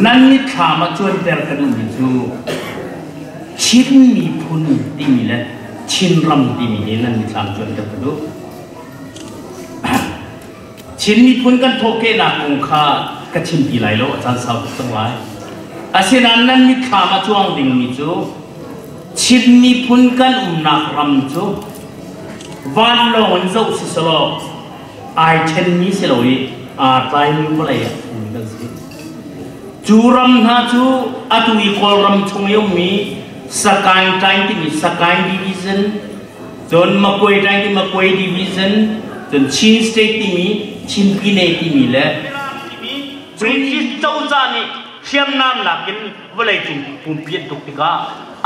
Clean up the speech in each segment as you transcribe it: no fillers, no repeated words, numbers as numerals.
Nan mitthlam ah cuanter ka duhmi cu Chin miphun timi le Chinram timi hi nan mitthlam cuanter ka duh. Chin miphun kan thawhkehnak kong kha ka chim ti lai lo, a caan sau tuk cang lai. Asinain nan mitthlam a cuang dingmi cu Chin miphun kan umnak ram cu vanlawng in zoh si selaw ai ṭhenmi si lo i aa tlaimi vawlei ah um kan si. Cu ram hna cu atu i Kawlram chung i ummi Sakaing Ṭaing timi Sakaing Division, cun Makuai Ṭaing timi Makuai Division, cun Chin State timi Chin Pine timi le British cozah nih hriamnam nakin vawleicung pumpi an tuk tikah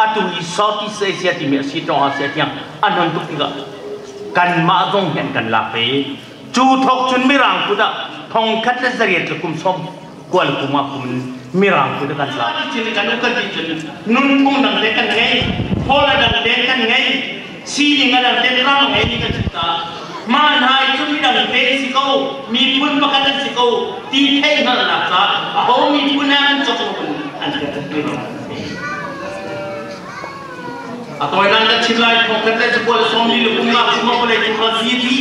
atu i Southeast Asia timi a si ṭong Asia tiang an hon tuk tikah kanmah zong hi an kan lak ve. Cu thawk cun Mirang kut ah thong khat le zariat le kum sawm kual kum ah kum in Mirang kut ah kan lak. Cun kan um kan ti cun nunphung dang te kan ngei, hawl a dang te kan ngei, sining a dang te ram ngei mi kan si caah mah hna hi cu midang te si ko, miphun pakhat an si ko ti theihhngalhnak caah aho miphun he an cawk an kan A tawinak kan chim lai thongkhat le cakual sawmli le kum nga kum vawlei cung ral si ti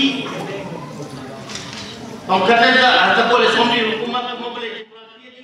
thongkhat le cakual le sawmli le kum nga kum vawlei cung ral si ti.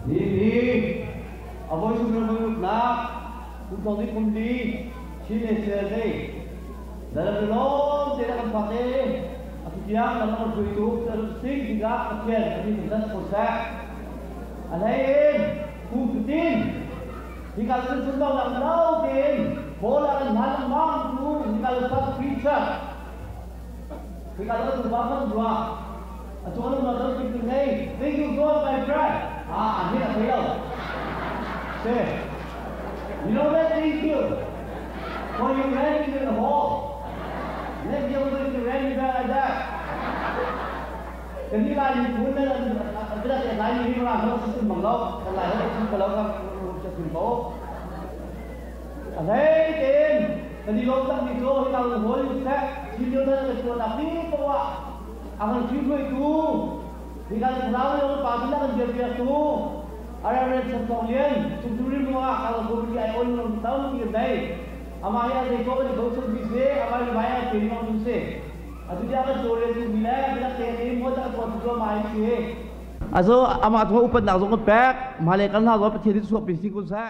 Ni ni a voi sum le voi ruknak kum thong ni kum li Chin le Dalam lawm te kan phak i atu tiang lam kan hruaitu sing tikah Pathian a min kan ko seh. A hlei in kum fatin hika cun sundong lang lo tein Paul ah kan hlan lengmang tu hika le preacher hika le tu ba kan ruah a tu kan ruah dal tik ngei. Thank you God, my friend. Ah, hin a thei lo. Say, you know that thank you for you ready in the hall. Let me able to ready back like that. Kan ni lai ni phun nan bila te lai ni ra ho sun bang lo kan lai ho sun ko lo kan cha sun ko. A hlei tein kan i lawm tak mi cu hi ka hol seh chin lio nan ka chuan nak ni poah a kan hruaitu hi kan thlarau le pa bin kan biak tu Reverend Chan Thawng Lian Cungcung ruangah kan committee ai on long tam ti nei ama hi a zei ko kan go chun bi se ama hi mai ai pe long tu se atu dia kan tore tu mi le biak te ni mo ta ko tu mai si azo ama tu upat nak zong kan pek male kan hla zo Pathian ni suak pi si kun sa.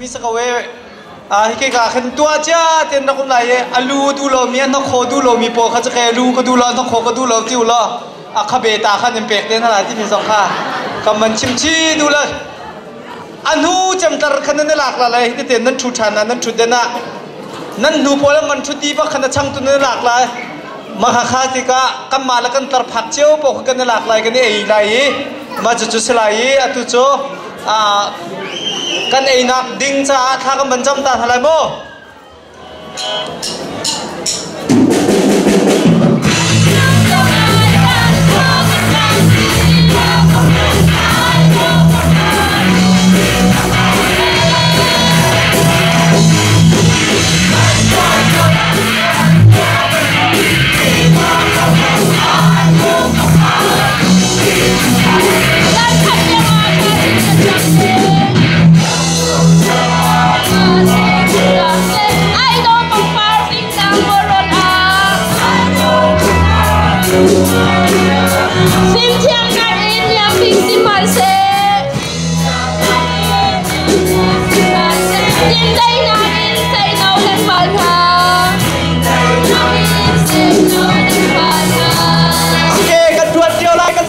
mi si ko e. Hi ke ka khan tua cia ten rak um lai e alu du lo mi an kho du lo mi po kha ke lu ka du lo an kho ka du lo ti lo a kha be ta khan in pek te na ti mi zong kha kam man chim chi du la anu cemtar khan nan lak la lai hi te nan thu than nan thu den na nan nu pawl man thu ti ba khan chang tu nan lak lai ma kha kha ti ka kan ma la kan tar phak cheu po kan lak lai kan ei lai i ma chu chu silai i atu chu kan einak ding caah thla kan van cam ta hna lai mu.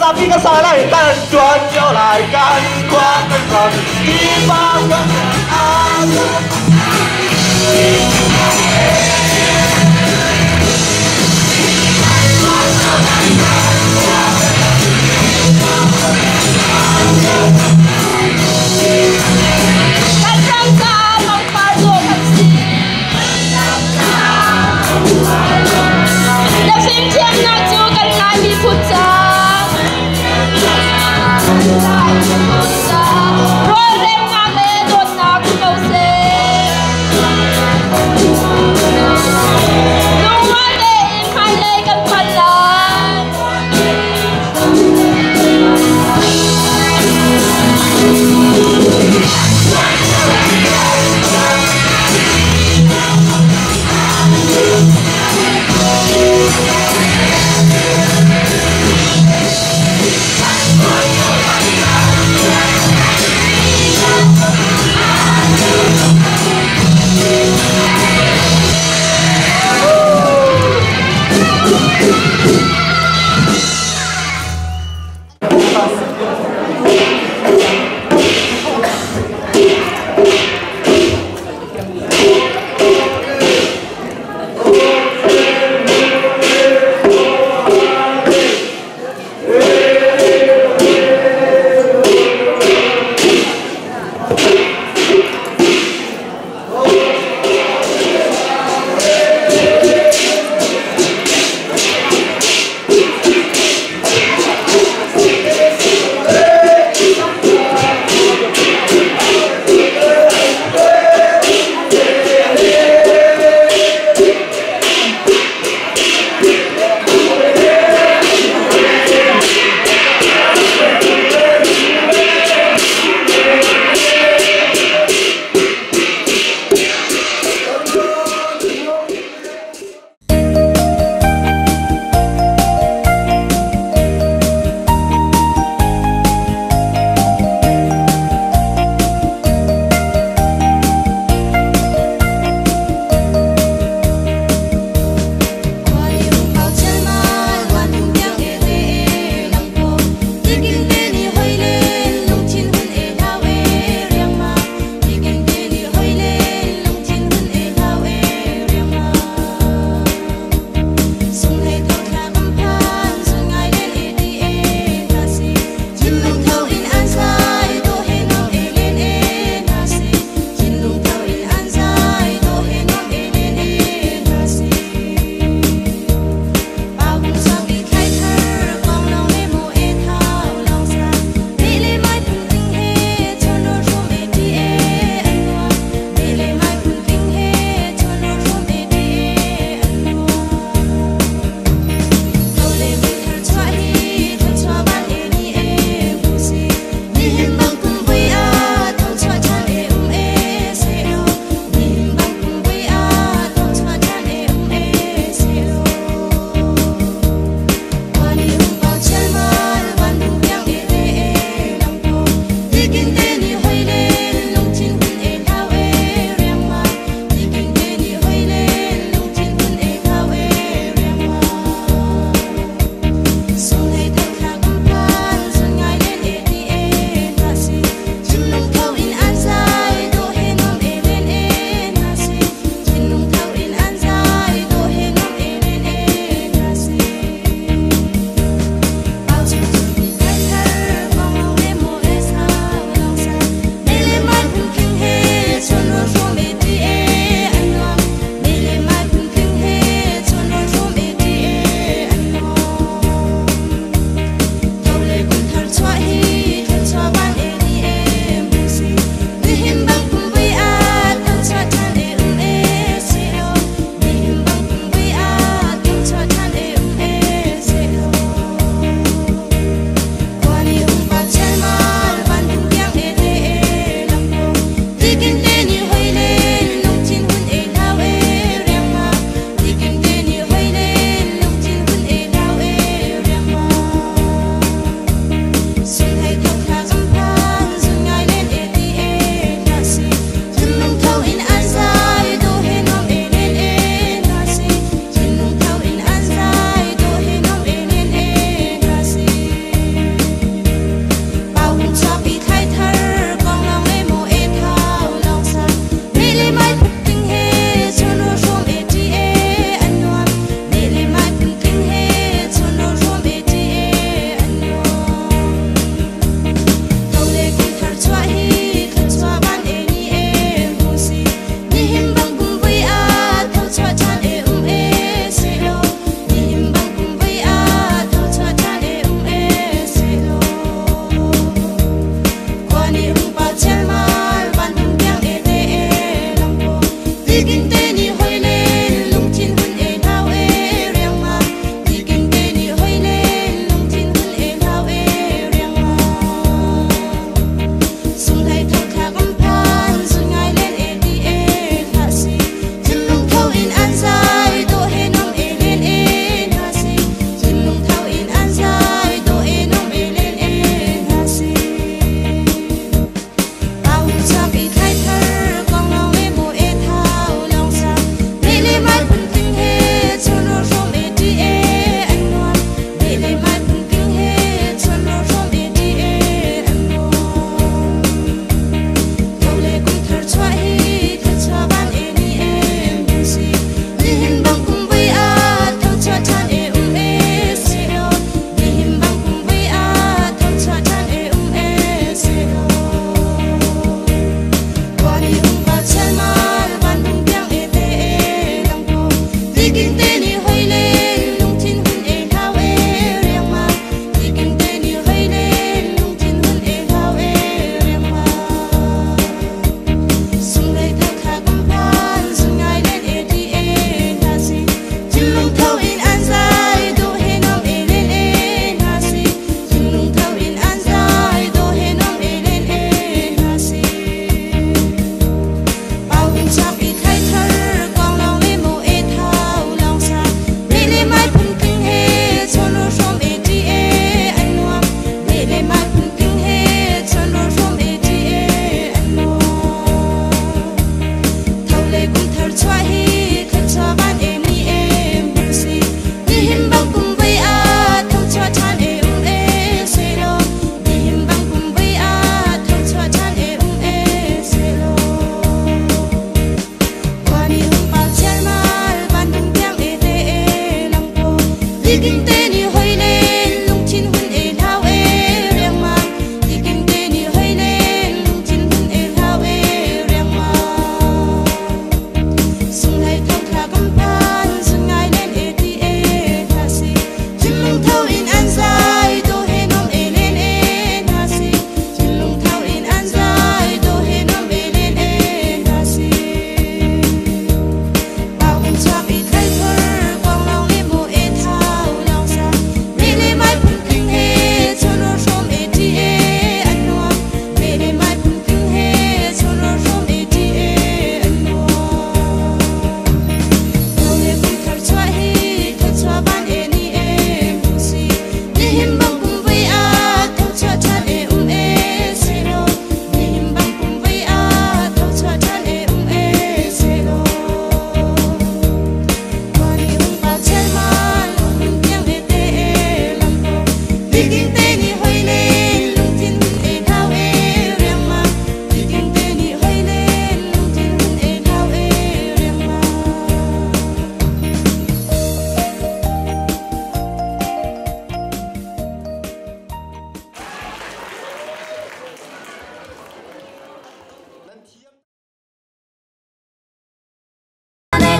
Zapi kan sa lai kan tuan cio lai kan khua kan ram ti pa kan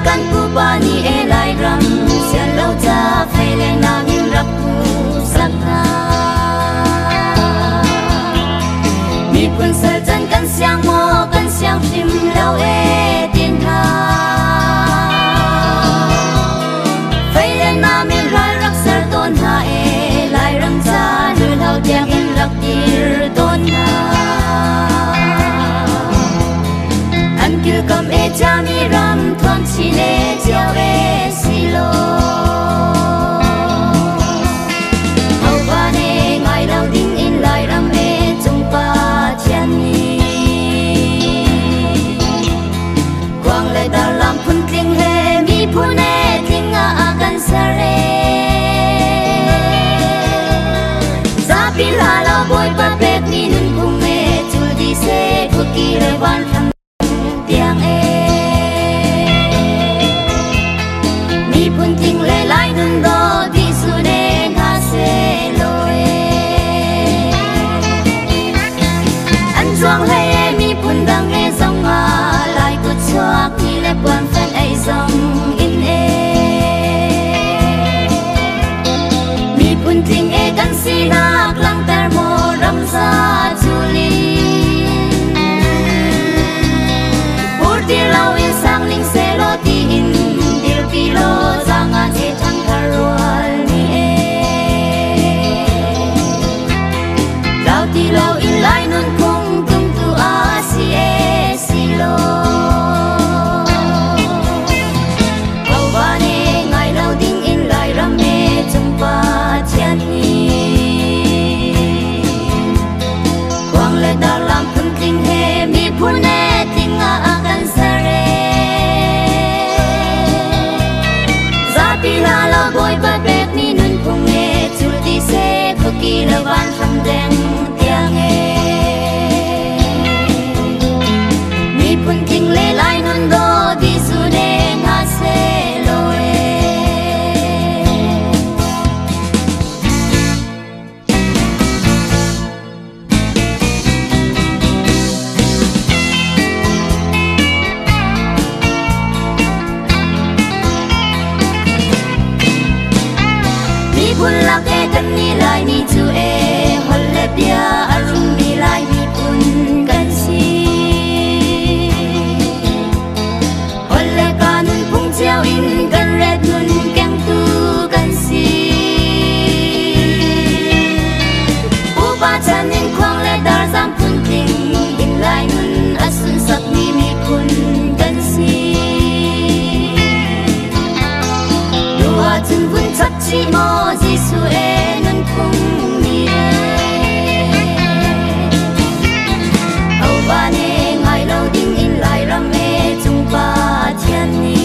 Kan pupa nih e Lairam sian lo ca fei le nam in rak sak hna. Miphun sal can kan siang maw kan siang hrim lo e tin hna. Fei le nam in ral rak ser tawn hna e Lairam ca lulho tiang in rak dir tawn hna. An kilkam e chami ram thuam chi le chiao e si lo. Haupa ne ngai lo ding in Lairam e cung pa thian ni. Quang le dar lam phun tling he mi phun e tling a kan ser e. Zapi la lo boi pa pek mi nun phung e chul di se khuki le van tham tiang e. Mi phun tling le lai nun do di su ne na se lo e. An chuang hlei e mi phun dang e zong a lai ku chuak ni le puan fan ei zong in e. Mi phun tling e kan sinak langter mo ram za chulin. Pur ti lo in sang ling se lo ti in dir pi lo zanga che thang thar rual ni e. Lau ti lo in lai nun phung tung tu a si e si lo. Hau ba ne ngai lo ding in lai ram e chung pa thian ni. Quang le dar lam phun tling he mi phun e tling a kan ser e. Zapi la lo boi pa pek mi nun phung e chul ti se khuki le van ram deng tiang e. Mi phun tling le lai nun do di su ne nga se lo e. Mi phun lak e kan ni lai ni chu e hol le bia arum mi lai mi phun kan si. Hol le ka nun phung chiao in kan ret nun keng tu kan si. U pa chan in khoang le dar zam phun tling in lai nun asun sak mi mi phun kan si. Lua chun vun chap chi mo Jesu e nun phung ni e. Hau ba ne ngai lo ding in lai ram e chung pa thian ni.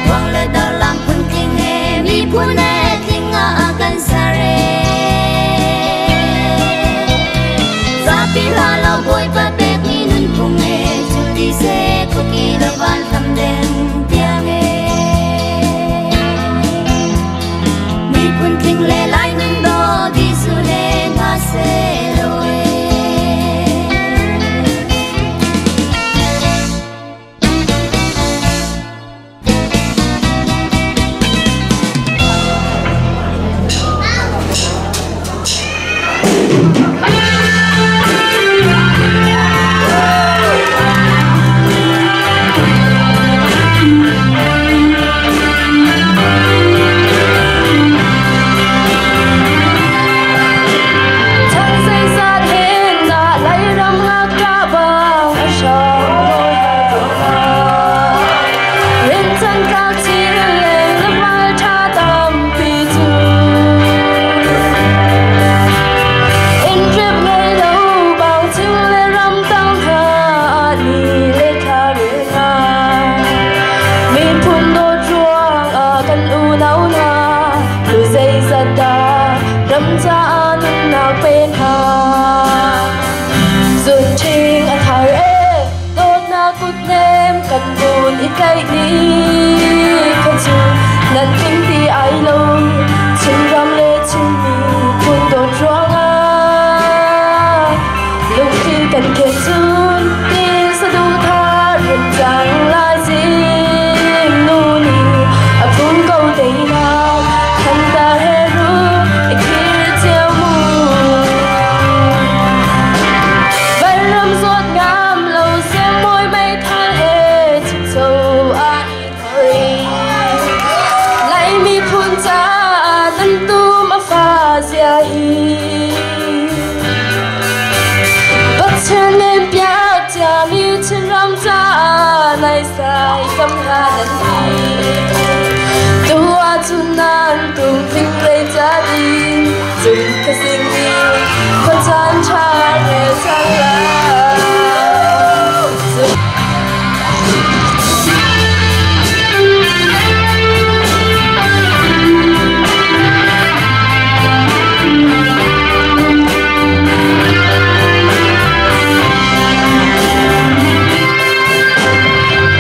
Quang le dar lam phun tling e mi phun e tling a kan ser e. Zapi la lo boi pa pek mi nun phung e chul di se khuki le van tham den tiang e. Mi phun tling le lai nun do di su le nga se lo e. Chan zeizat hen dah Lairam ngakṭah bang a hram nawi har ko hnga. Rincan tlak chin leng na ralṭha tampi cu. Innrep ngei lo bang ching le ramtang hna ah ni le thla rel hna. Miphun dawt ruangah kan unau hna lu zeizat dah ram caah nunnak pe hna. Zunṭhing a thar e dawtnak kutnem kan vun i tlaih ni kha cu nan tling ti ai lo. Chinram le Chin miphun dawt ruangah lungthli kan khen cun ti saduhthah Hi Pathian nen piak ciami Chinram caah naisai kam hla nan hi. Tu ahcun nan tungtling lei cadin cung ka sing i khuacaan ṭha rel cang lai.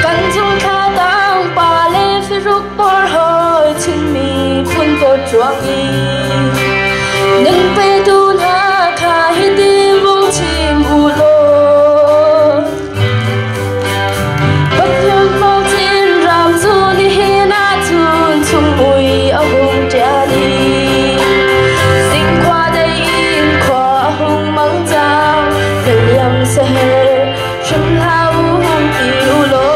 Kan chungkhar tang pa le firuk por hoi Chinmi phun ko ṭuang i nun petu hna kha hiti vung chim u law Pathian Chin ram zu nihin ahcun chungmui a hung ṭial i zingkhua dei in khua a hung mang cang na liam saher hrim hlah u hung ti u law.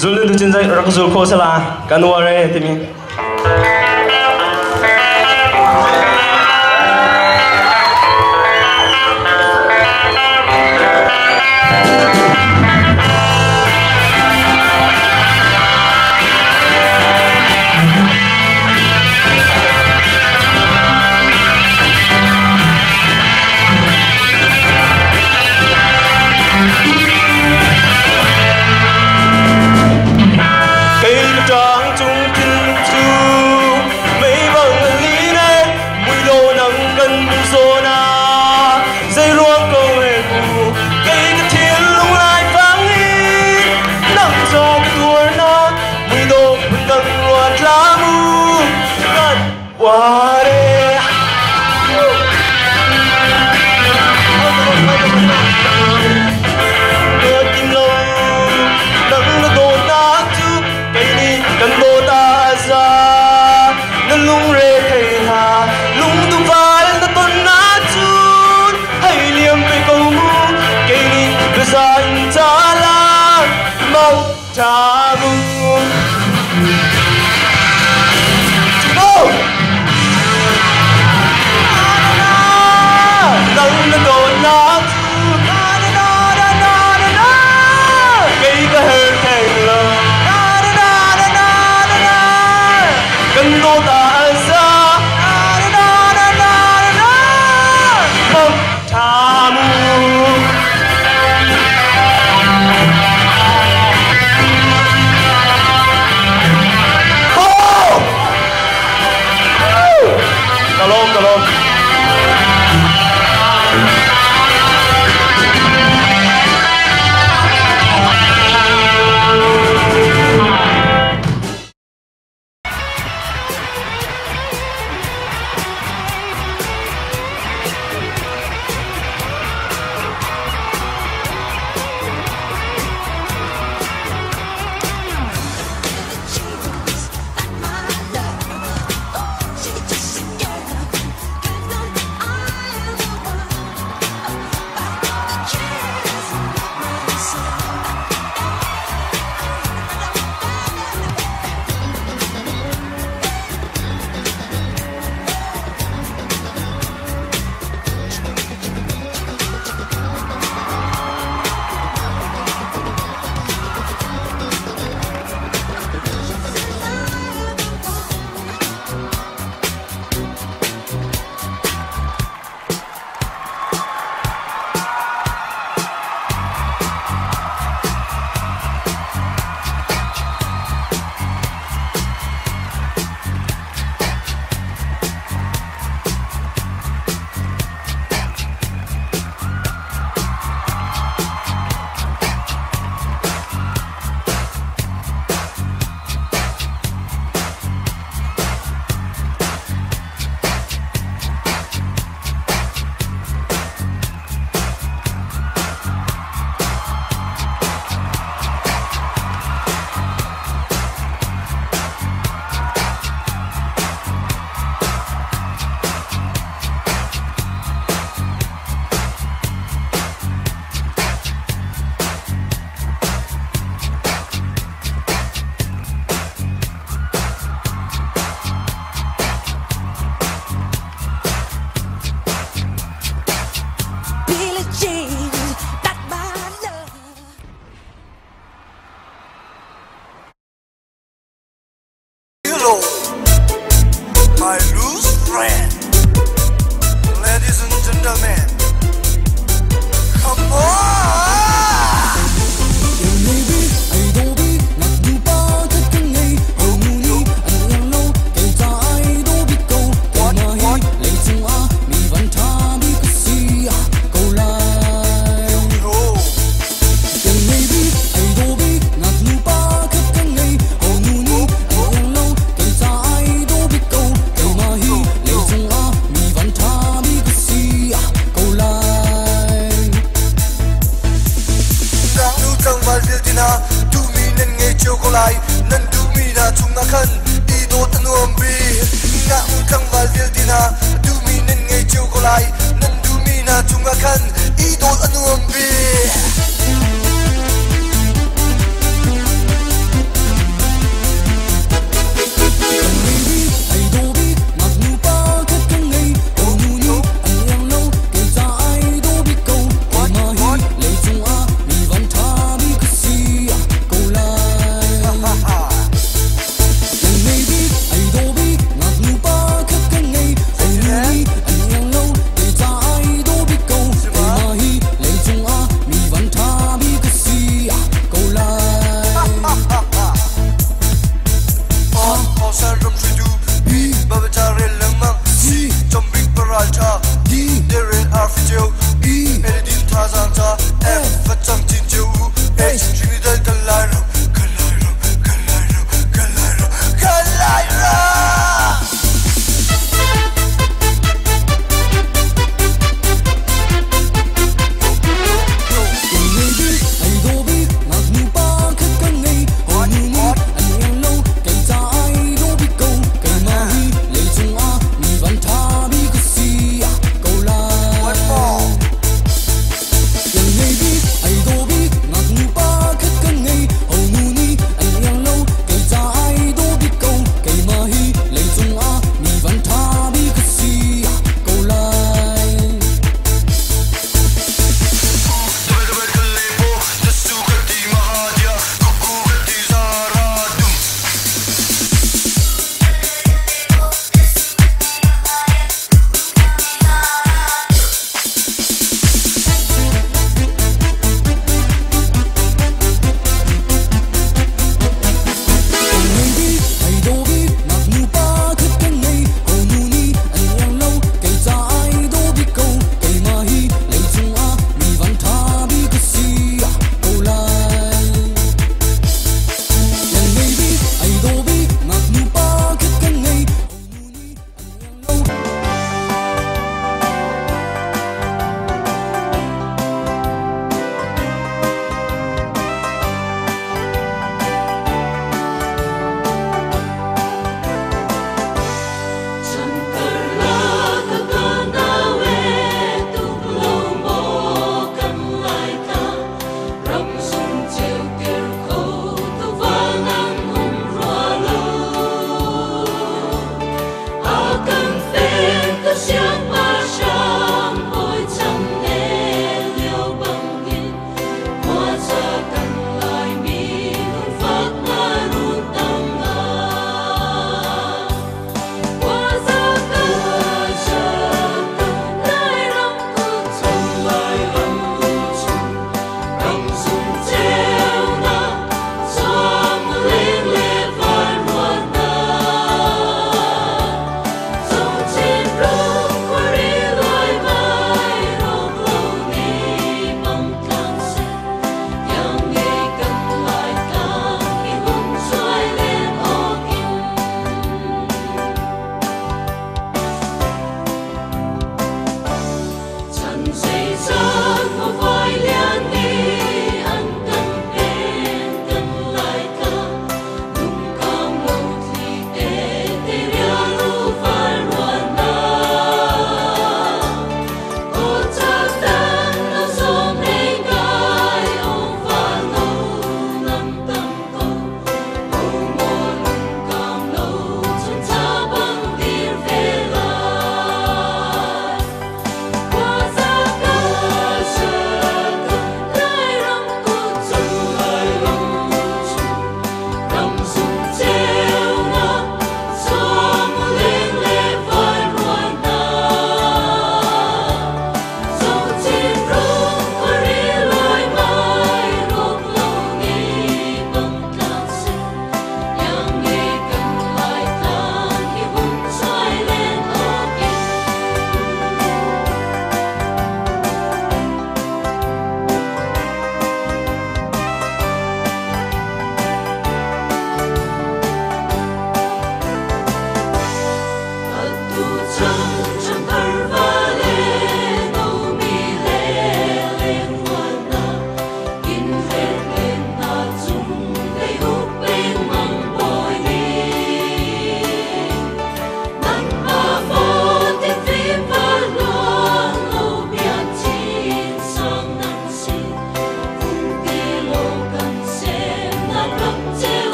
Zulun tu cin rak zul kho sala kan uar e timi. Kei ka ṭang cung thinlung cu mei bang a lin e, mui lo nang kan duh zawn ah zei ruang ko he mu kei ka thinlung laifang i nang zaw ka tuarnak mui dawh phundang ruat hlah mu kan uar e. Ka tim lo nang na dawtnak cu kei nih kan dawt a za na lungre thei hlah lungduval na ton ahcun hei liam ve ko mu kei nih biaza in ca la mau ṭha mu. Go! Nang na dawtnak cu na na na na na na na kei ka her theng lo na na na na na na na kan dawt ah a za na na na na na na mang ṭha mu. Oh! Ka lawm, ka lawm.